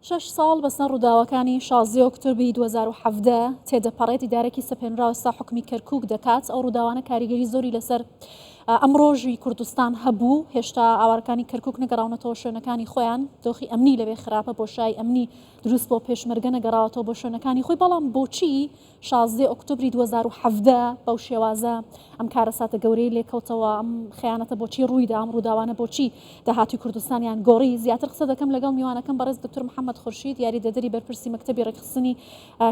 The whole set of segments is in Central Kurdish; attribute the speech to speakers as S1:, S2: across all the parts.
S1: شەش ساڵ بەسەر ڕووداوەکانی شازدەی ئۆکتۆبری 2017 تێدەپەڕێت، ئیدارەکی سەپێنراو ئێستا حوکمی کەرکووک دەکات، ئەو ڕووداوانە کاریگەری زۆری لەسەر ئەمڕۆژی کوردستان هەبوو، هێشتا ئاوارەکانی کەرکووک نەگەڕاونەتەوە شوێنەکانی خۆیان، دۆخی ئەمنی لەوێ خراپە، بۆشای ئەمنی دروست بووە، پێشمەرگە نەگەڕاوەتەوە بۆ شوێنەکانی خۆی، بەڵام بۆچی 16 ئۆکتۆبری 2017 بەو شێوازە ئەم کارەساتە گەورەی لێکەوتەوە، ئەم خەیانەتە بۆچی ڕوویدا، ئەم ڕووداوانە بۆچی داهاتووی کوردستانیان گۆڕی؟ زیاتر قسە دەکەم لەگەڵ میوانەکەم بەڕێز دکتۆر محەممەد خورشید، یاریدەدەری بەرپرسی مەکتەبی ڕێکخستنی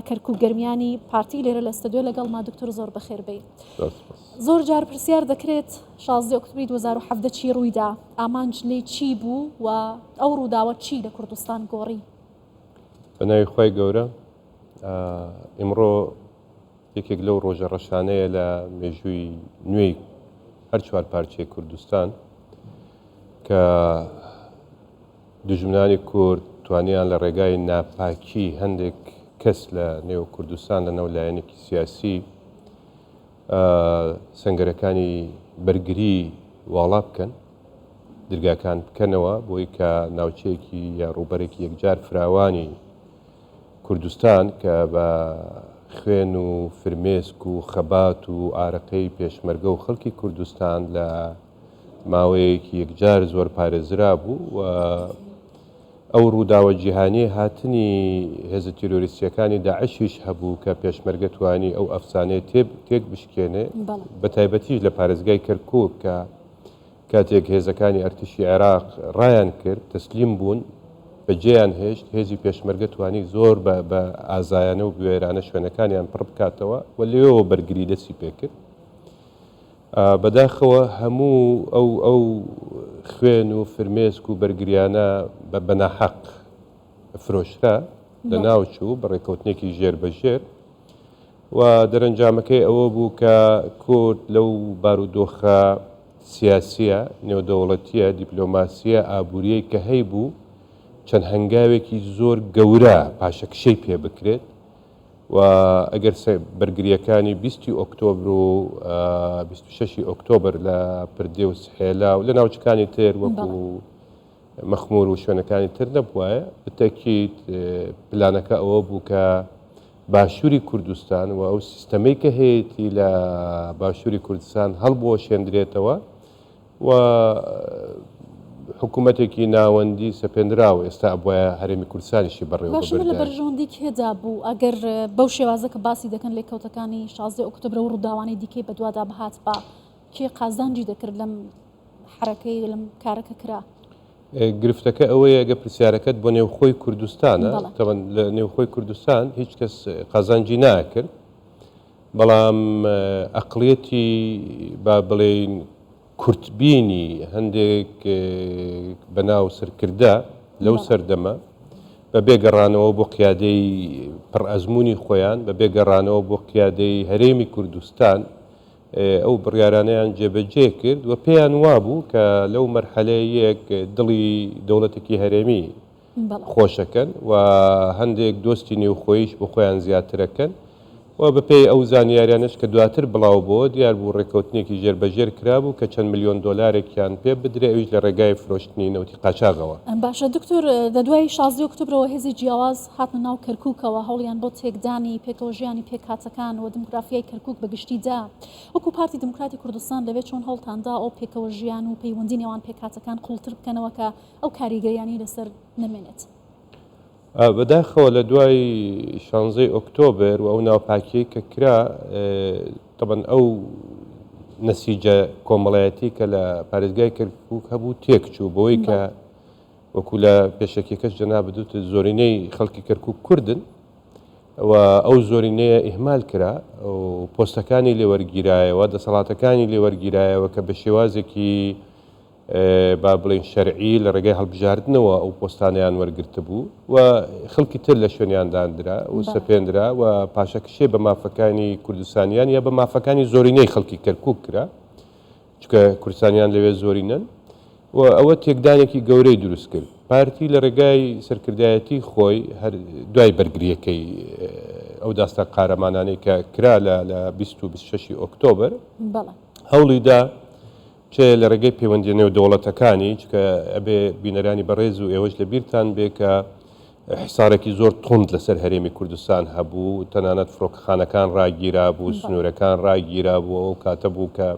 S1: کەرکوک گەرمیانی پارتی لێرە لە ستەدیۆ لەگەڵما. دکتۆر زۆر بەخێر بێی. زۆر جار پرسیار دەکرێت 16 ئۆکتۆبری 2017 چی ڕوویدا، ئامانج لێی چی بوو و ئەو ڕووداوە چی لە کوردستان گۆڕی؟
S2: بە ناوی خوای گەورە ئیمڕۆ یەکێک لەو ڕۆژە ڕەشانەیە لە مێژووی نوێی هەر چوار پارچەی کوردستان کە دوژمنانی کورد توانیان لە ڕێگای ناپاکی هەندێک کەس لە نێو کوردستان لە ناو لایەنێکی سیاسی سەنگەرەکانی بەرگری واڵا بکەن درگاکان بکەنەوە بۆی کە ناوچەیەکی یا ڕووبەرێکی یەکجار فراوانی کوردستان کە بە خوێن و فرمێسک و خەبات و ئارەقەی پێشمەرگە و خەڵکی کوردستان لە ماوەیەکی یەکجار زۆر پارێزرا بوو و ئەو ڕووداوە جیهانیەی هاتنی هێزە تیرۆریستیەکانی داعشیش هەبوو کە پێشمەرگە توانی ئەو ئەفسانەیە تێک بشکێنێ بە تایبەتیش لە پارێزگای کەرکوک کە کاتێک هێزەکانی ئەرتشی عێراق ڕایان کرد تەسلیم بوون بەجێیان هێشت هێزی پێشمەرگە توانی زۆر بە ئازایانە و بوێرانە شوێنەکانیان پڕ بکاتەوە و لەوێوە بەرگری دەستی پێکرد. بەداخەوە هەموو ئەو ئەو خوێن و فرمێسک و بەرگریانە بە بەناحەق فرۆشرا لەناو چوو بە ڕێکەوتنێکی ژێر بە ژێر و دەرەنجامەکەی ئەوە بوو کە کورد لەو بارودۆخە سیاسیە نێودەوڵەتیە دیپلۆماسیە ئابووریەی کە هەیبوو چەند هەنگاوێکی زۆر گەورە پاشەکشەی پێ بکرێت و ئەگەر بەرگرییەکانی بیستی ئۆکتۆبر و 26 ئۆکتۆبر لە پردێ و سحێلا و لە ناوچەکانی تر وەکو مەخمور و شوێنەکانی تر نەبوایە بتەکیت پلانەکە ئەوە بوو کە باشووری کوردستان و ئەو سیستەمەی کە هەیەی لە باشووری کوردستان هەڵبوەشێندرێتەوە و حکوومەتێکی ناوەندی سەپێنراو ئێستا ئەبوایە هەرێمی کوردستانیشی بەڕێوە
S1: باشە لە
S2: ببردایە.
S1: بەرژەوەندی کێدا بوو ئەگەر بەو شێوازە کە باسی دەکەن لێکەوتەکانی 16 ئۆکتۆبر و ڕووداوانەی دیکەی بەدوادا بهاتبا کێ قازانجی دەکرد لەم حەرەکەی لەم کارەکە کرا؟
S2: گرفتەکە ئەوەیە گە پرسیارەکەت بۆ نێوخۆی کوردستانە
S1: بەڵێ.
S2: تەبەن لە نێوخۆی کوردستان هیچ کەس قازانجی ناکرد بەڵام ئەقڵیەتی با بڵێین کورتبینی هەندێک بەناو سەرکردە لەو سەردەمە بە بێ گەڕانەوە بۆ قیادەی پڕ ئەزموونی خۆیان بە بێ گەڕانەوە بۆ قیادەی هەرێمی کوردستان ئەو بڕیارانەیان جێبەجێ کرد و پێیان وابوو کە لەو مەرحەلەیەک دڵی دەوڵەتێکی هەرێمی خۆشەکەن و هەندێک دۆستی نێوخۆییش بۆ خۆیان زیاترەکەن و بەپێی ئەو زانیاریانەش کە دواتر بڵاو بۆوە دیار بوو ڕێککەوتنێکی ژێر بەژێر کرابوو کە چەند ملیۆن دۆلارێکیان پێ بدرێ ئەویش لە ڕێگای فرۆشتنی نەوتی قاچاغەوە.
S1: باشە دکتۆر لە دوای 16 ئۆکتۆبرەوە هێزی جیاواز هاتنە ناو کەرکوکەوە هەوڵیان بۆ تێکدانی پێکەوەژیانی پێکهاتەکان و دیموگرافیای کەرکوک بە گشتی دا وەکو پارتی دیموکراتی کوردستان لەوێ چۆن هەوڵتان دا ئەو پێکەوەژیان و پەیوەندی نێوان پێکهاتەکان قوڵتر بکەنەوە کە ئەو کاریگەریانەی لەسەر نەمێنێت.
S2: بەداخەوە لە دوای شانزەی ئۆکتۆبر و ئەو ناوپاکیەی کە کرا تەبەن ئەو نەسیجە کۆمەڵایەتی کە لە پارێزگای کەرکوک هەبوو تێکچوو بەوەی کە وەکو لە پێشەکیەکەش جەنابت وتت زۆرینەی خەڵکی کەرکوک کوردن و ئەو زۆرینەیە ئیهمال کرا و پۆستەکانی لێوەرگیرایەوە دەسەڵاتەکانی لێوەرگیرایەوە کە بە شێوازێکی با بڵێین شەرعی لە ڕێگای هەڵبژاردنەوە ئەو پۆستانەیان وەرگرتبوو و خەڵکی تر لە شوێنیان داندرا و سەپێندرا و پاشەکشێ بە مافەکانی کوردستانیان یا بە مافەکانی زۆرینەی خەڵکی کەرکوک کرا چونکە کوردستانیان لەوێ زۆرینەن و ئەوە تێکدانێکی گەورەی دروست کرد پارتی لە ڕێگای سەرکردایەتی خۆی هەر دوای بەرگریەکەی ئەو داستان قارەمانانەی کە کرا لە لە 20 و 26 ئۆکتۆبر هەوڵی دا چ لە ڕێگەی پەیوەندیە نێودەوڵەتەکانی، چونکە ئەبێ بینەرانی بەڕێز و ئێوەش لە بیرتان بێ کە حیسارێکی زۆر توند لەسەر هەرێمی کوردستان هەبوو، تەنانەت فڕۆکەخانەکان ڕاگیرابوو، سنوورەکان ڕاگیرابوو، ئەو کاتە بوو کە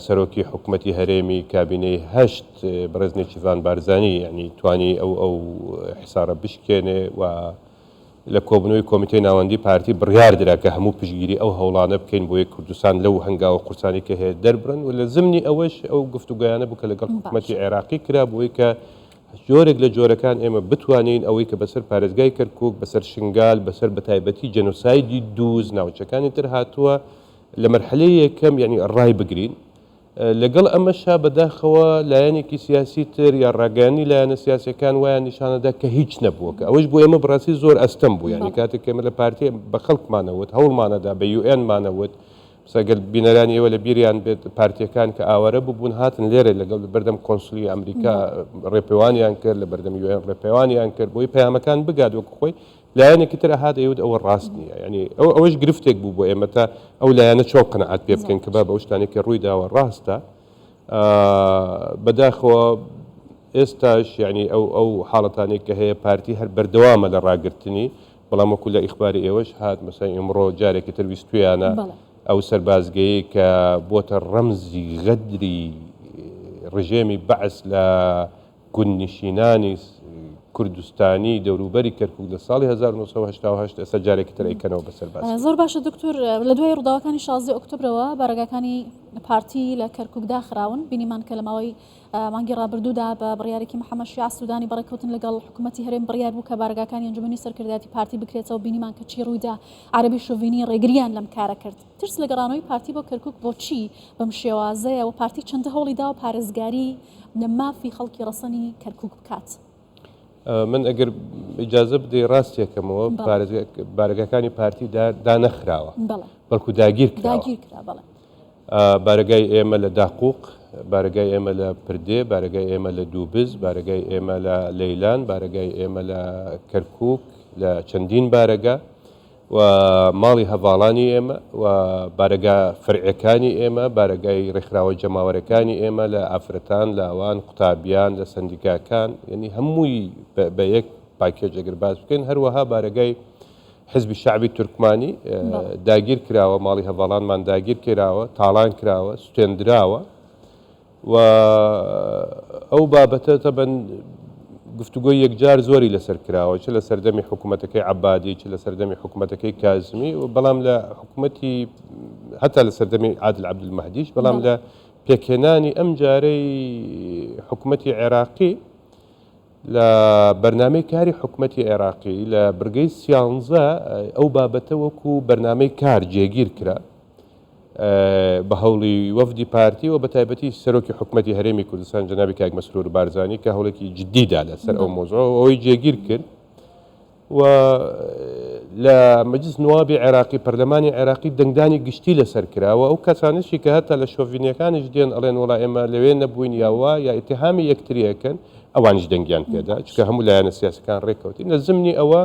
S2: سەرۆکی حکومەتی هەرێمی کابینەی هەشت بەڕێز نێچیرڤان بارزانی یعنی توانی ئەو ئەو حیسارە بشکێنێ و لە کۆبوونەوەی کۆمیتەی ناوەندی پارتی بڕیار درا کە هەموو پشتگیری ئەو هەوڵانە بکەین بۆیە کوردستان لەو هەنگاوە قورسانەی کە هەیە دەربڕن و لە زمنی ئەوەش ئەو گفتوگۆیانە بوو کە لەگەڵ حکومەتی عێراقی کرا بۆی کە جۆرێک لە جۆرەکان ئێمە بتوانین ئەوەی کە بەسەر پارێزگای کەرکوک، بەسەر شنگال، بەسەر بەتایبەتی جێنۆسایدی دووز ناوچەکانی تر هاتووە لە مەرحەلەی یەکەم یانی ڕایبگرین. لەگەڵ ئەمەشا بەداخەوە لایەنێکی سیاسی تر یا ڕاگەیاندنی لایەنە سیاسیەکان وایان نیشانەدا کە هیچ نەبووە کە ئەوەش بۆ ئێمە بەڕاستی زۆر ئەستەم بوو یانی کاتێک ئێمە لە پارتی بە خەڵکمانەوت هەوڵمانەدا بە یوئێن مانەوت بەس ئەگەر بینەرانی ئێوە لە بیریان بێت پارتیەکان کە ئاوارە ببوون هاتن لێرە لەگەڵ بەردەم کۆنسلی ئەمریکا ڕێپێوانیان کرد لە بەردەم یوئێن ڕێپێوانیان کرد بۆی پەیامەکان بگات وەکو خۆی لایەنێکی تر ئەهات ئەیوت ئەوە ڕاست نییە یعنی ئەو ئەوەش گرفتێک بوو بۆ ئێمە تا ئەو لایەنە چۆن قەناعەت پێ بکەین کە با بە ئەو شتانەی کە ڕووی داوە ڕاستە بەداخەوە ئێستاش یعنی ئەو ئەو حاڵەتانەی کە هەیە پارتی هەر بەردەوامە لە ڕاگرتنی بەڵام وەکو لە ئیخباری ئێوەش هات مەسەن ئیمڕۆ جارێکی تر ویستویانە ئەو سەربازگەیەی کە بۆتە ڕەمزی غەدری ڕژێمی بەعس لە گوندنشینانی کوردستانی دەوروبەری کەرکوک لە ساڵی 1988 ئێستا جارێکی تر ئەیکەنەوە بە سەربازگە.
S1: زۆر باشە دکتۆر، لە دوای ڕووداوەکانی 16 ئۆکتۆبرەوە بارەگاکانی پارتی لە کەرکوک داخراون، بینیمان کە لە ماوەی مانگی ڕابردوودا بە بڕیارێکی محەمەد شیاع سودانی بەڕێککەوتن لەگەڵ حکوومەتی هەرێم بڕیار بوو کە بارەگاکانی ئەنجومەنی سەرکردایەتی پارتی بکرێتەوە، بینیمان کە چی ڕوویدا، عەرەبی شۆڤینی ڕێگرییان لەم کارە کرد. ترس لە گەڕانەوەی پارتی بۆ کەرکوک بۆچی بەم شێوازەیە و پارتی چەندە هەوڵی داوە پارێزگاری لە مافی خەڵکی ڕەسەنی کەرکوک بکات؟
S2: من ئەگەر ئیجازە بدەی ڕاستیەکەمەوە بارەگاکانی پارتی دانەخراوە بەڵکو داگیر
S1: کرا.
S2: بارەگای ئێمە لە داقوق، بارەگای ئێمە لە پردێ، بارەگای ئێمە لە دووبز، بارەگای ئێمە لە لەیلان، بارەگای ئێمە لە کەرکوک، لە چەندین بارەگا و ماڵی هەڤاڵانی ئێمە و بارەگا فەرعیەکانی ئێمە، بارەگای ڕێکخراوە جەماوەرەکانی ئێمە لە ئافرەتان، لاوان، قوتابیان، لە سەندیکاکان، یەنی هەمووی بە یەک پاکێج ئەگەر باس بکەین، هەروەها بارەگای حزبی شەعبی تورکمانی داگیر کراوە، ماڵی هەڤاڵانمان داگیر کراوە، تاڵان کراوە، سوتێندراوە و ئەو بابەتە تەبەن گفتوگۆی یەکجار زۆری لەسەر کراوە چ لە سەردەمی حکوومەتەکەی عەبادی چ لە سەردەمی حکوومەتەکەی کازمی و بەڵام لە حکوومەتی هەتا لە سەردەمی عادل عەبدولمەهدیش بەڵام لە پێکهێنانی ئەم جارەی حکوومەتی عێراقی لە بەرنامەی کاری حکومەتی عێراقی لە بڕگەی سیانزە ئەو بابەتە وەکو بەرنامەی کار جێگیر کرا بە هەوڵی وەفدی پارتی و بە تایبەتی سەرۆکی حکومەتی هەرێمی کوردستان جەنابی کاک مەسرور بارزانی کە هەوڵێکی جدی دا لەسەر ئەو مەوزوعە ئەوەی جێگیر کرد و لە مەجلس نوابی عێراقی پەرلەمانی عێراقی دەنگدانی گشتی لەسەر کرا و ئەو کەسانەشی کە هەتا لە شۆڤینیەکانیش دێن ئەڵێن وەڵا ئێمە لەوێ نەبووین یا وا یا ئیتیهامی یەکتری ئەکەن ئەوانیش دەنگیان پێدا چونکە هەموو لایەنە سیاسەکان ڕێککەوتین لە زمنی ئەوە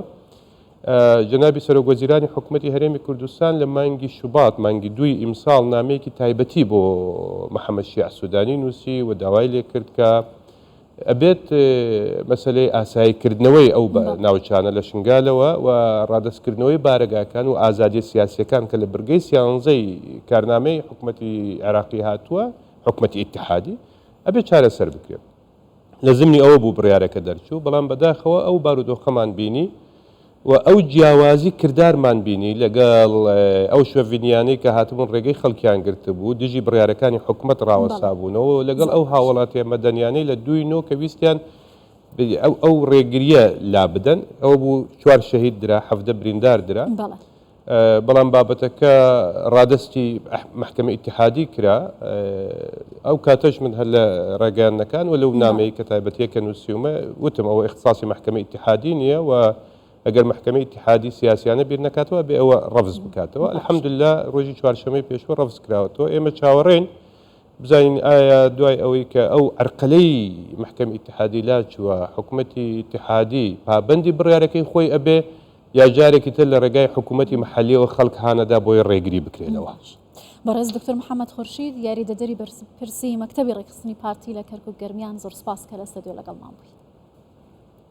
S2: جەنابی سەرۆک وەزیرانی حکومەتی هەرێمی کوردستان لە مانگی شوبات مانگی دووی ئیمساڵ نامەیەکی تایبەتی بۆ محەممەد شیع سوودانی نووسی و داوای لێکرد کە ئەبێت مەسەلەی ئاسایی کردنەوەی ئەو ناوچانە لە شنگالەوە و ڕادەستکردنەوەی بارەگاکان و ئازادیە سیاسیەکان کە لە بڕگەی سیانزەی کارنامەی حکومەتی عێراقی هاتووە، حکومەتی ئیتحادی، ئەبێت چارەسەر بکرێت. لە زمنی ئەوە بوو بڕیارەکە دەرچوو، بەڵام بەداخەوە ئەو بارودۆخەمان بینی و ئەو جیاوازی کردارمان بینی لەگەڵ ئەو شۆڤینیانەی کە هاتبوون ڕێگەی خەڵکیان گرتبوو دژی بڕیارەکانی حکومەت ڕاوەستابوونەوە و لەگەڵ ئەو هاوڵاتیە مەدەنیانەی لە دووی نۆ کە ویستیان ئەو ئەو ڕێگریە لابدەن ئەوە بوو چوار شەهید درا 17 بریندار درا بەڵام بابەتەکە ڕادەستی مەحکەمەی ئیتیحادی کرا، ئەو کاتەش من هەر لە ڕاگەیاندنەکان و لەو نامەی کە تایبەتیە کە نووسیومە وتم ئەوە ئیختساسی مەحکەمەی ئیتیحادی نییە و ئەگەر مەحکەمەی ئیتیحادی سیاسیانە بیر نەکاتەوە بێ ئەوە ڕەفز بکاتەوە. الحمدللە ڕۆژی چوارشەمەی پێشوو ڕەفز کراوەتەوە. ئێمە چاوەڕێین بزانین ئایا دوای ئەوەی کە ئەو عەرقەلەی مەحکەمەی ئیتیحادی لاچووە حکومەتی ئیتیحادی پابەندی بڕیارەکەی خۆی ئەبێ یا جارێکی تر لە ڕێگای حکوومەتی مەحەلیەوە خەڵک هانەدا بۆی ڕێگری بکرێ لەوە.
S1: بەڕێز دکتۆر محەمەد خورشید یاریدەدەری بەرپرسی مەکتەبی ڕێکخستنی پارتی لە کەرکوک گەرمیان زۆر سوپاس کە لە ستۆدیۆ لەگەڵمان بوویت.